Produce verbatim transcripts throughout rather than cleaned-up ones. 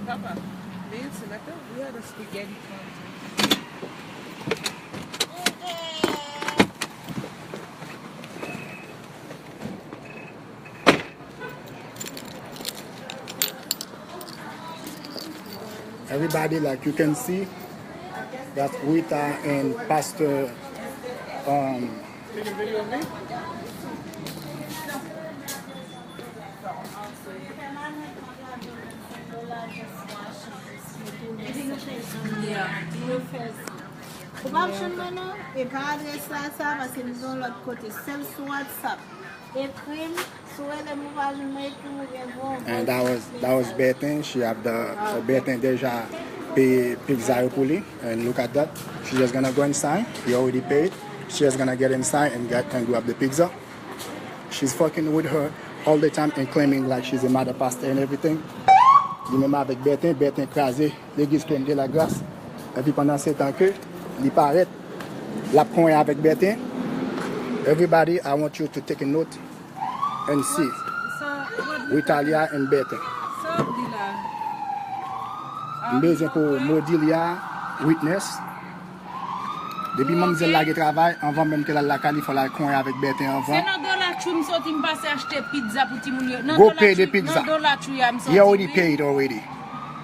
Papa, do you see that? We had a spaghetti contest. Everybody, like you can see, that's Rita and Pastor. Um, Ou p ap jwenn mwen non? E pa adrès la sa, paske m gen yon lòt kote. Sèl sou WhatsApp. Ekri m, si w rele m ou pa jwenn mwen, ekri m oubyen voye yon voice. And that was that was Bertin. She have the uh, Bertin deja peye pizza yo pou li. And look at that. She just gonna go inside. He already paid. She just gonna get inside and get and grab the pizza. She's fucking with her all the time and claiming like she's a mother pastor and everything. Li menm avèk Bertin, Bertin kraze legliz Trône de la Grâce. Epi pandan se tan ke li parèt, l ap konyen avèk Bertin. Everybody, I want you to take a note and see. Ritalia and Bertin. M bezwen pou Modilia witness. Depi manmzèl lage travay, anvan menm ke l al lakay li, fò l al konyen avèk Bertin anvan. Se nan Dollar Tree m soti, m pase achte pizza pou timoun yo. Nan Go Dollar pay the Tree, pizza. Nan Dollar Tree a m soti. He already paid already.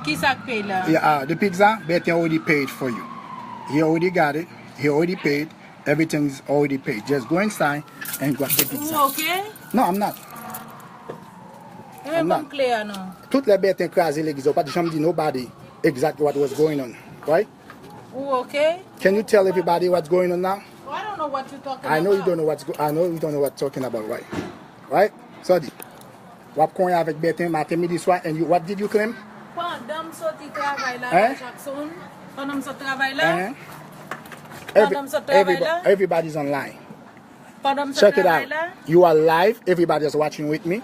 Kisa k pay la? Yeah, uh, the pizza, Bertin already paid for you. He already got it. He already paid. Everything's already paid. Just go inside and grab the pizza. Ou okay? No, I'm not. Enben ban m kle a non. Tout lè Bertin kraze legliz, ou pa t janm di nobody exactly what was going on, right? Ou okay? Can you tell everybody what's going on now? Oh, I don't know what you talking I know you about. Don't know what's go- I know you don't know what talking about, right? Right? Sòdi. W ap konyen avèk Bertin maten, midi, swa, and you, what did you claim? Pandan m soti travay la Hein? La Jackson, pandan m sot travay la, Hein? pandan m sot travay la, Everybody's online. Pandan m sot Check it travay out. La, You are live. Everybody is watching with me.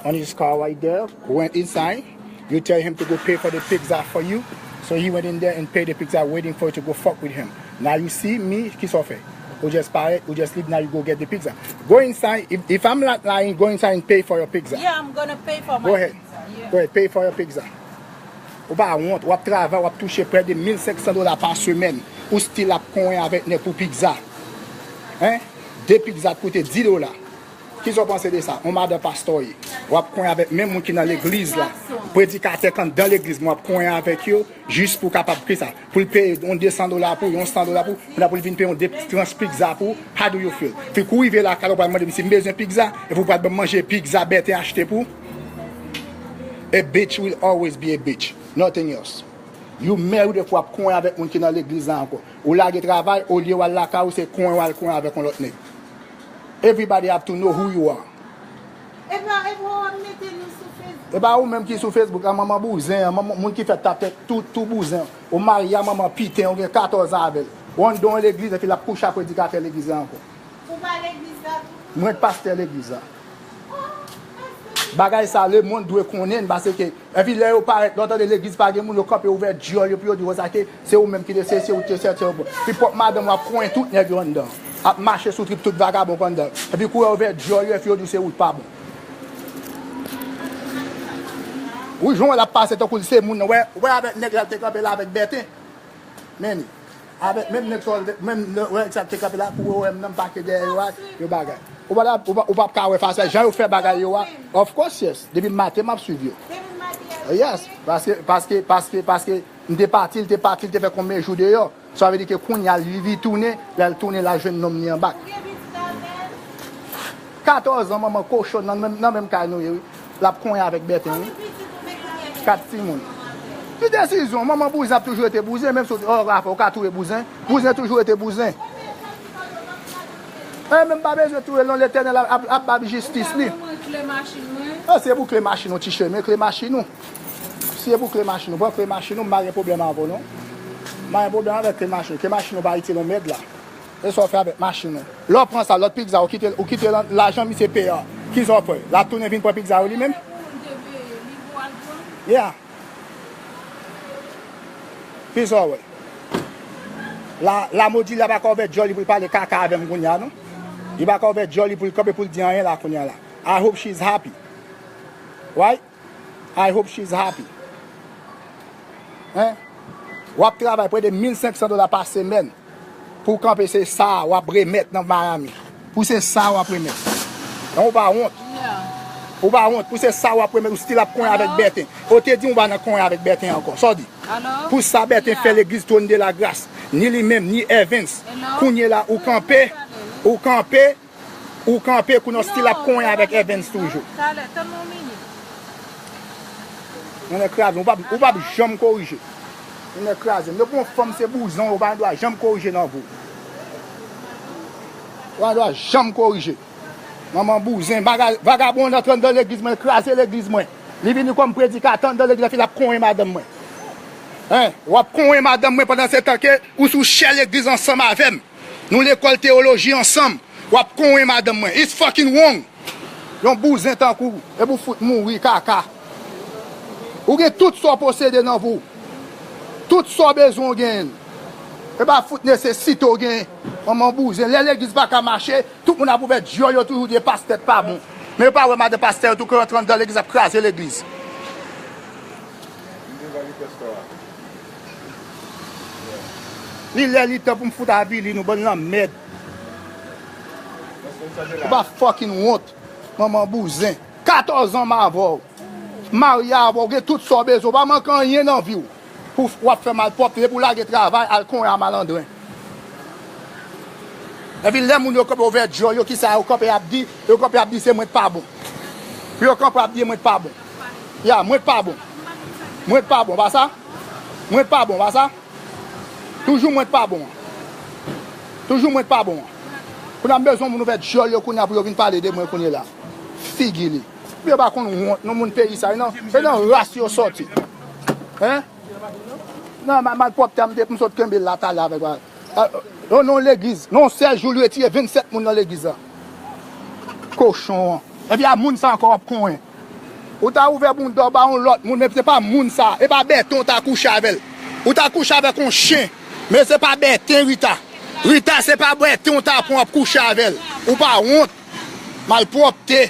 On his car right there. Went inside. You tell him to go pay for the pizza for you. So he went in there and paid the pizza, waiting for you to go fuck with him. Now you see me, ki sa w fè? Ou just parèt, ou just leave, now you go get the pizza. Go inside. If, if I'm not lying, go inside and pay for your pizza. Yeah, I'm gonna pay for my Go ahead. Pizza. Yeah. Go ahead, pay for your pizza. Ou pa wont, w ap travay, w ap touche prè de mil senk san dola pa semèn. Ou still ap konyen avèk nèg pou pizza. Hein? De pizza t koute dis dola. Kisa w panse de sa? On madan pastè w ye. W ap konyen avèk menm moun ki nan legliz la. Predikatè k anndan legliz mwen, w ap konyen avèk yo jis pou kapab ki sa? Pou l peye yon de san dola pou, yon san dola pou, pou l vin peye yon de tranch pizza pou. How do you feel? Fi kou rive lakay la, ou pral mande m si m bezwen pizza, epi w pral ban m manje pizza Bertin achte pou. A bitch will always be a bitch. Nothing else. You married epi w ap konyen avèk moun ki nan legliz la ankò. Ou lage travay, olye w al lakay ou, se konyen w al konyen avèk yon lòt nèg. Everybody have to know who you are. Epa, epa w ap mete nou sou Facebook. E pa ou menm ki sou Facebook la, manman bouzen an, manman, moun ki fè tap tèt tou, tou bouzen an. Ou marye a manman piten, ou gen katòz an avè l. Ou anndan yon legliz epi l ap kouche ak predikatè legliz la ankò. Ou pa legliz la tou? Mwen k pastè legliz la. Bagay sa lemonn dwe konnen l, paske epi lè yo parèt, lè w tande legliz pa gen moun, yo kanpe ouvè dyòl yo pou yo di w sa ke se ou menm ki te se, se ou ki te sèten yo bon. Epi pwòp madanm w ap konyen tout nèg yo anndan. Ap mache sou trip tout vagabon k anndan. Epi kou yo ouvè dyòl yo, epi yo di w se ou k pa bon. Wi, jan w wè l ap pase tankou l se moun nan. Wè, wè avèk nèg la l te kanpe la avèk Bertin. Men li. Avèk menm nèg sa, menm nèg sa te kanpe la, pou yo wè m nan, m pake dèyè yo a, yo bagay. Ou pa, ou pa, ou p ap ka wè fas la, jan yo fè bagay yo a. Of course, yes. Depi maten, m ap swiv yo. Yes. Paske, paske, paske, paske, m te pati, l te pati, l te fè konbyen jou deyò. Sa vle di ke kounye a, li, li tounen, lè l tounen, l al jwenn nonm li anba. Katòz an, manman kochon, nan menm, nan menm kay nou ye, wi. L ap konyen avèk Bertin, wi. Kat timoun. Ki desizyon? Manman bouzen ap toujou rete bouzen, menm si w, oh, Rafa, ou ka touye bouzen. Bouzen toujou rete bouzen. E menm pa bezwen touye l non, Letènèl ap, ap, ap ba l jistis li. Mwen kle machin mwen. Ah, se pou kle machin ou, ti chemen, kle machin ou. Si e pou kle machin ou, pran kle machin ou, m pa gen pwoblèm avè w non. M pa gen pwoblèm avèk kle machin ou. Kle machin ou pa itil yon mèd la. E sa w fè avèk machin ou? Lè w pran sa, lòt pizza, ou kite, ou kite lan-, lajan misye peye a. Kisa w fè? L ap tounen vin pran pizza yo li menm? Yeah. Kisa w wè? La, la Modi la pa ka ouvè dyòl li pou l pale kaka avè m kounye a non. Li pa ka ouvè dyòl li pou l kanpe pou l di anyen la kounye a la. I hope she's happy. Right? I hope she's happy. Hein? W ap travay prè de mil senk san dola pa semèn pou w kanpe, se sa w ap remèt nan Miami. Pou se sa w ap remèt. Donk ou pa wont. Ou pa wont. Pou se sa w ap remèt, ou still ap konyen avèk Bèten. Ou te di w pa nan konyen avèk Bèten ankò. Sa w di? Pou sa Bèten fè legliz Twòn de la Gras, ni li menm, ni Evans. Kounye la, ou kanpe, ou kanpe, ou kanpe, kounye a w still ap konyen avèk Evans toujou. Talè, tann yon minit. Mwen kraze, ou p ap, ou p ap janm korije. Mwen kraze. Mwen pran fanm se bouzen, ou pa gen dwa janm korije nan vi w. Ou pa gen dwa janm korije. Manman bouzen, baga-, vagabon antre anndan legliz mwen, kraze legliz mwen. Li vini kòm predikatè anndan legliz la, epi l ap konyen madanm mwen. Hein, w ap konyen madanm mwen pandan se tan ke ou sou chè legliz ansanm avè m. Nou lekòl teyoloji ansanm. W ap konyen madanm mwen. It's fucking wrong. Yon bouzen tankou w, epi w fout mouri kaka. Ou gen tout sa w posede nan vi w. Tout sa w bezwen w genyen l. E pa fout nesesite w genyen. Manman bouzen. Lè legliz pa ka mache, tout moun ap ouvè dyòl yo toujou di pastè pa bon. Men yo pa wè madan pastè yo tou ki rantre anndan legliz ap kraze legliz. Li lè li tan pou m fout avili nou bann lanmèd. Ou pa fucking wont. Manman bouzen. Katòz an m avè w. Marye avè w, gen tout sa w bezwen. Ou pa manke anyen nan vi w. Pou w ap fè malpwòpte, pou w lage travay, al konyen a malandren. Epi lè moun yo kanpe ouvè dyòl yo, kisa yo kanpe ap di? Yo kanpe ap di se mwen k pa bon. Yo kanpe ap di mwen k pa bon. Ya, mwen k pa bon. Mwen k pa bon, pa sa? Mwen k pa bon, pa sa? Toujou mwen k pa bon an. Toujou mwen k pa bon an. Kounye a m bezwen moun ouvè dyòl yo kounye a pou yo vin pale de mwen kounye la. Figi li. Yo pa konn wont, non, moun peyi sa, e nan, e nan ras yo sòti. Hein? Nan ma-, malpwòpte a m te, m sot kenbe l la talè avèk, euh, non, non, legliz. Non, sèl jou li retire vennsèt moun nan legliz la. Kochon an. Epi a moun sa ankò w ap konyen. Ou ta ouvè bounda w ba yon lòt moun, men se pa moun sa. E pa Bèten w ta kouche avè l. Ou ta kouche avèk yon chen. Men se pa Bèten, Rita. Rita, se pa Bèten w ta pran w ap kouche avè l. Ou pa wont. Malpwòpte.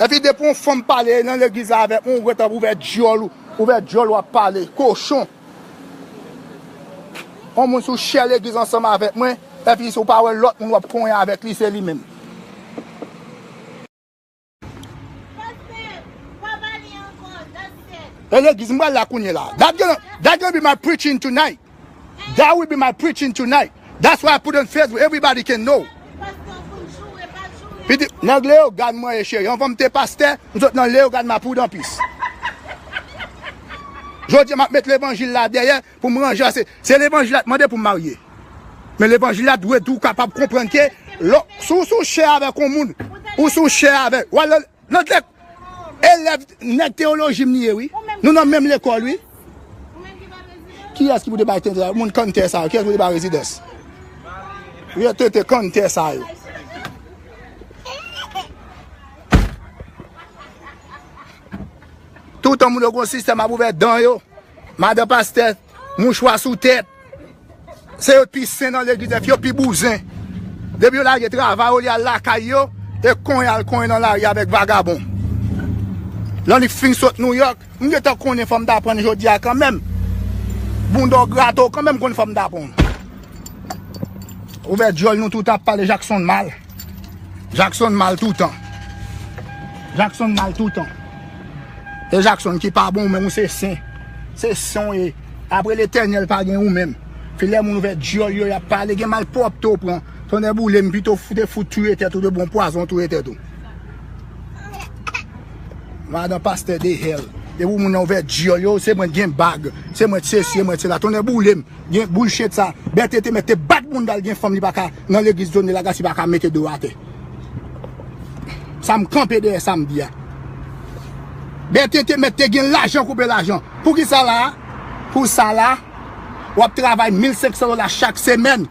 Epi depi yon fanm pale nan legliz la avèk mwen, ou gentan ouvè dyòl ou. Ouvè dyòl w ap pale. Kochon. Yon moun sou chè legliz ansanm avèk mwen, epi si w pa wè lòt moun w ap konyen avèk li, se li menm. E legliz m pral la kounye la. That gonna, that gonna be my preaching tonight. That will be my preaching tonight. That's why I put on Facebook. Everybody can know. Piti, nèg Leyogàn mwen ye, cheri. Anvan m te pastè, m sot nan Leyogàn, m a Prudampis. Jodi a m ap met levanjil la dèyè pou m ranje. Se, se levanjil la t mande pou m marye. Men levanjil la dwe tou kapab konprann ke lò, si w sou chè avèk yon moun, ou sou chè avèk, w al nan, nan lè, elèv nèg teyoloji m li ye, wi. Nou nan menm lekòl, wi. Kiyès ki pou te bay tè sa? Moun kanntè sa yo. Kiyès pou te bay rezidans? Yo tete kanntè sa yo. Toutan moun yo gon sistèm ap ouvè dan yo. Madan pastè, mouchwa sou tèt. Se yo pi sen nan legliz, yo pi bouzen. Depi yo lage travay, olye al lakay yo, e konyen al konyen nan lari avèk vagabon. Lè w fin sot Nouyòk, m gentan konnen fò m ta pran jodi a kanmenm. Bounda w grate w kanmenm konn fò m ta pran. Ouvè dyòl nou tout ap pale Jackson mal. Jackson mal toutan. Jackson mal toutan. E Jackson ki pa bon, men ou se sen. Se sen w ye. Apre Letènèl pa gen ou menm. Filè moun ouvè dyòl yo, y ap pale, gen malpwòpte w pran. Tonnè boule m, pito foute fout touye tèt ou, de bon pwazon touye tèt ou. Madan pastè de hèl. Depi moun nan ouvè dyòl yo, se mwen gen bag. Se mwen sesi, se mwen sela. Tonnè boule m. Gen bullshit sa. Bèten te mèt te bat bounda l, gen fanm li pa ka nan legliz Johnny Lagace, li pa ka mete do atè. Sa m kanpe dèyè sa m di a. Bèten te mèt te gen lajan koupe lajan. Poukisa la? Pou sa la, w ap travay mil senk san dola chak semèn.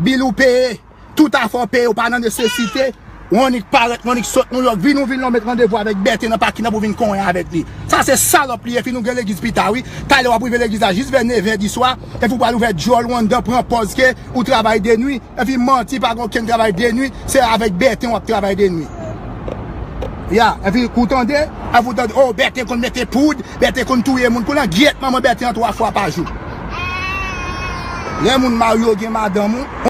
Bil ou peye. Tout afè w peye, ou pa nan nesesite. W annik parèt, w annik sot Nouyòk, vin ou vin la, w met randevou avèk Bèten nan pakin nan pou vin konyen avèk li. Sa se salòp li ye, epi nou gen legliz pita, wi. Talè w ap rive legliz la jis vè nevè di swa, epi w pral ouvè dyòl ou anndan, pran pòz ke ou travay de nwi, epi manti, pa gen okenn travay de nwi, se avèk Bèten w ap travay de nwi. Ya, epi kou tande, epi ou tande, oh, Bèten konn mete poud, Bèten konn touye moun. Kounye a, gyèt manman Bèten an twa fwa pa jou. Lè moun marye w gen madanm ou,